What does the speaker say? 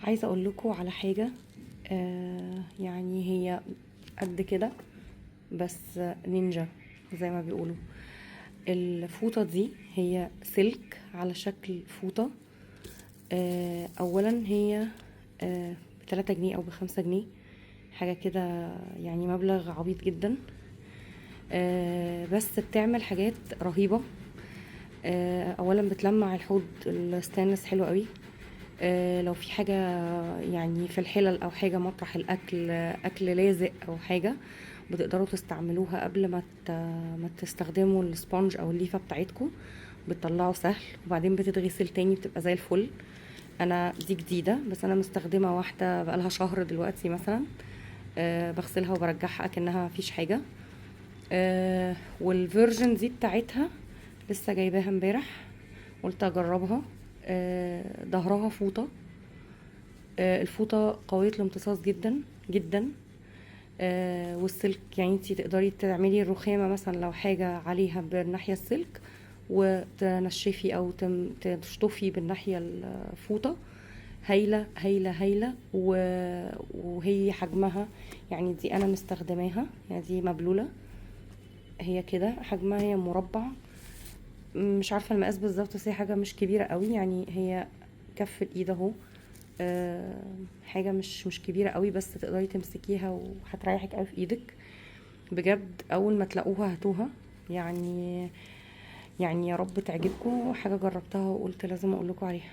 عايزه اقول لكم على حاجة، يعني هي قد كده بس نينجا زي ما بيقولوا. الفوطه دي هي سلك على شكل فوطه. اولا هي ب3 جنيه او ب5 جنيه، حاجة كده يعني مبلغ عبيط جدا، بس بتعمل حاجات رهيبة. اولا بتلمع الحوض الستانلس حلو قوي. لو في حاجة يعني في الحلل او حاجة مطرح الاكل، اكل لازق او حاجة، بتقدروا تستعملوها قبل ما تستخدموا ال sponge او الليفة بتاعتكم، بتطلعوا سهل، وبعدين بتتغسل تاني بتبقى زي الفل. انا دي جديدة بس انا مستخدمة واحدة بقالها شهر دلوقتي مثلا، بغسلها وبرجعها اكنها مفيش حاجة. وال version دي بتاعتها لسه جايباها امبارح، قلت اجربها. ظهرها فوطة، الفوطة قوية الامتصاص جدا جدا. والسلك يعني انتي تقدري تعملي الرخامة مثلا لو حاجة عليها بالناحية السلك، وتنشفي او تشطفي بالناحية الفوطة. هايلة هايلة هايلة. وهي حجمها يعني دي انا مستخدماها، يعني دي مبلولة، هي كده حجمها، هي مربع، مش عارفة المقاس بالظبط، بس هي حاجة مش كبيرة قوي، يعني هي كف الايد اهو، حاجة مش كبيرة قوي، بس تقدري تمسكيها وهتريحك قوي في ايدك بجد. اول ما تلاقوها هاتوها، يعني يا رب تعجبكم. حاجة جربتها وقلت لازم اقول لكم عليها.